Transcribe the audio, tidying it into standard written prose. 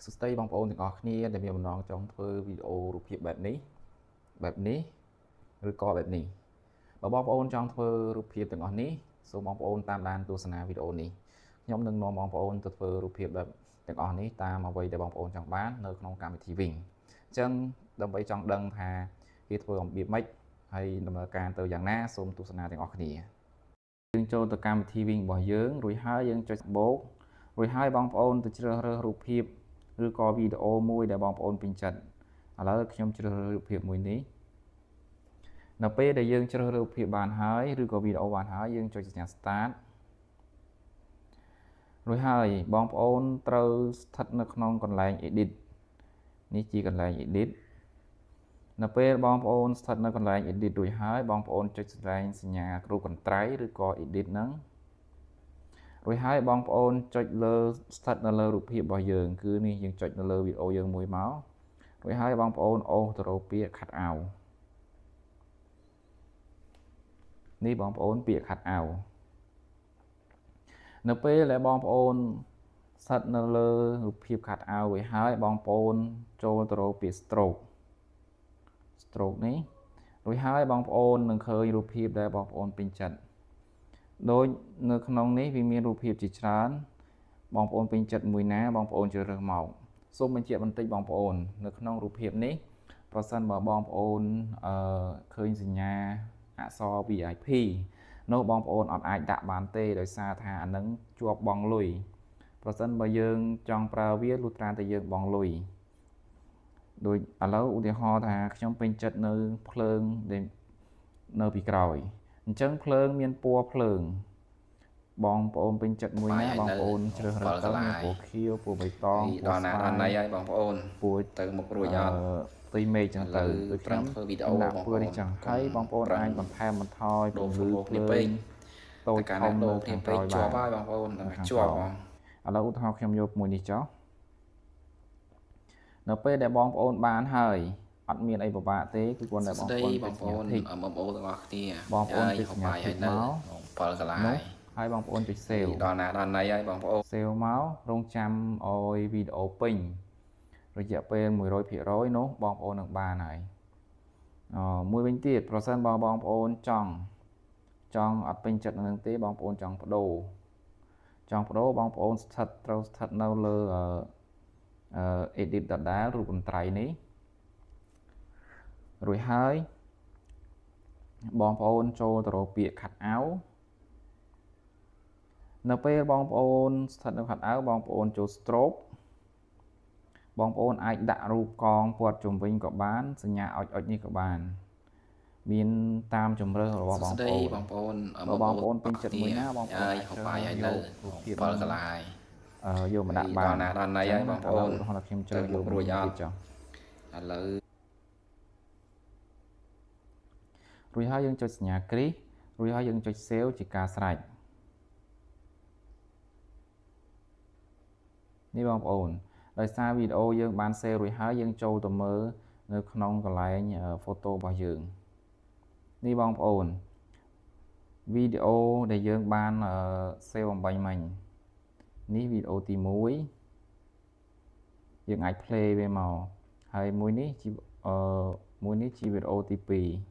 សួស្តីបងប្អូនទាំងអស់គ្នាដែលមានបំណងចង់ធ្វើវីដេអូរូបភាពបែបនេះបែបនេះឬក៏បែបនេះបើបងប្អូនចង់ធ្វើរូបភាពទាំងអស់នេះសូមបងប្អូនតាមដានទស្សនាវីដេអូនេះខ្ញុំនឹងនាំបងប្អូនទៅធ្វើរូបភាពបែបទាំងអស់នេះតាមអ្វីដែលបងប្អូនចង់បាននៅក្នុងកម្មវិធីវិញអញ្ចឹងដើម្បីចង់ដឹងថាគេធ្វើរបៀបម៉េចហើយដំណើរការទៅយ៉ាងណាសូមទស្សនាទាំងអស់គ្នាយើងចូលទៅកម្មវិធីវិញរបស់យើងរួចហើយយើងចុចបូករួចហើយបងប្អូនទៅជ្រើសរើសរូបភាពឬក៏វីដេអូមួយដែលបងប្អូនពេញចិត្តឥឡូវខ្ញុំជ្រើសរើសរូបភាពមួយនេះនៅពេលដែលយើងជ្រើសរើសរូបភាពបានហើយឬក៏វីដេអូបានហើយយើងចុចសញ្ញា start រួចហើយបងប្អូនត្រូវស្ថិតនៅក្នុងកន្លែង edit នេះជាកន្លែង edit នៅពេលបងប្អូនស្ថិតនៅកន្លែង edit រួចហើយបងប្អូនចុចកន្លែងសញ្ញារូបកន្ត្រៃឬក៏ edit ហ្នឹងរួចហើយបងប្អូនចុចលើស្ថិតនៅលើរូបភាពរបស់យើងគឺនេះយើងចុចនៅលើវីដេអូយើងមួយមករួចហើយបងប្អូនអូសទៅរកពាក្យ cut out នេះបងប្អូនពាក្យ cut out នៅពេលដែលបងប្អូនស្ថិតនៅលើរូបភាព cut out រួចហើយបងប្អូនចូលទៅរកពាក្យ stroke stroke នេះរួចហើយបងប្អូននឹងឃើញរូបភាពដែលបងប្អូនពេញចិត្តដូចនៅក្នុងនេះវាមានរូបភាពជាច្រើនបងប្អូនពេញចិត្តមួយណាបងប្អូនជ្រើសរើសមកសូមបញ្ជាក់បន្តិចបងប្អូននៅក្នុងរូបភាពនេះប្រសិនបើបងប្អូនឃើញសញ្ញាអក្សរ VIP នោះបងប្អូនអត់អាចដាក់បានទេដោយសារថាអានឹងជាប់បង់លុយប្រសិនបើយើងចង់ប្រើវាលុះត្រាតែយើងបង់លុយដូចឥឡូវឧទាហរណ៍ថាខ្ញុំពេញចិត្តនៅភ្លើងដែលនៅពីក្រោយអញ្ចឹងភ្លើងមានពណ៌ភ្លើងបងប្អូនពេញចិត្តមួយណាបងប្អូនជ្រើសរើសទៅមានពណ៌ខៀវពណ៌បៃតងពណ៌ ដល់ណាដល់ណីហើយបងប្អូន ពណ៌ ទៅមុខរួចអត់ ទីមេឃចឹងទៅដូចខ្ញុំ ធ្វើវីដេអូ ដាក់ពណ៌នេះចឹងហើយបងប្អូនអាចបន្ថែមបន្ថយពន្លឺភ្លើងតូចធំ ដូរគ្នាពេកជាប់ហើយបងប្អូនជាប់បង ឥឡូវឧទាហរណ៍ខ្ញុំយកមួយនេះចុះនៅពេលដែលបងប្អូនបានហើយអត់មានអីពិបាកទេគឺគាត់តែបងប្អូន បងប្អូន MMO ទាំងអស់គ្នា បងប្អូនចុចសញ្ញាធីកមក 7កន្លែង ហើយបងប្អូនចុច save ដល់ណាដល់ណីហើយបងប្អូន save មករងចាំឲ្យវីដេអូពេញរយៈពេល100%នោះបងប្អូននឹងបានហើយអមួយវិញទៀតប្រសិនបើបងប្អូនចង់អត់ពេញចិត្តនឹងទេបងប្អូនចង់បដូរបងប្អូនស្ថិតត្រូវស្ថិតនៅលើអឺ edit ដដែលរូបកន្ត្រៃនេះរួចហើយបងប្អូនចូលទៅរកពាក្យ cut out នៅពេលបងប្អូនស្ថិតនៅ cut out បងប្អូនចូល stroke បងប្អូនអាចដាក់រូបកងព័ទ្ធជុំវិញក៏បានសញ្ញាអុចអុចនេះក៏បានមានតាមជំរើសរបស់បងប្អូន បងប្អូន បើបងប្អូនពេញចិត្តមួយណាបងប្អូន អាចហូបបាយឲ្យនៅ រូបភាព 7កន្លែង យកមកដាក់បាន ដល់ណាដល់ណីហើយបងប្អូន ឥឡូវខ្ញុំជ្រើសយក រួចអត់ ចុះ ឥឡូវ រួចហើយយើងចុចសញ្ញាគ្រីសរួចហើយយើងចុច save ជាការស្រេចនេះបងប្អូនដោយសារវីដេអូយើងបាន save រួចហើយយើងចូលទៅមើលនៅក្នុងកន្លែង photo របស់យើងនេះបងប្អូនវីដេអូដែលយើងបាន save អំបញ្ញមិញនេះវីដេអូទី1យើងអាច play វាមកហើយមួយនេះជាមួយនេះជាវីដេអូទី2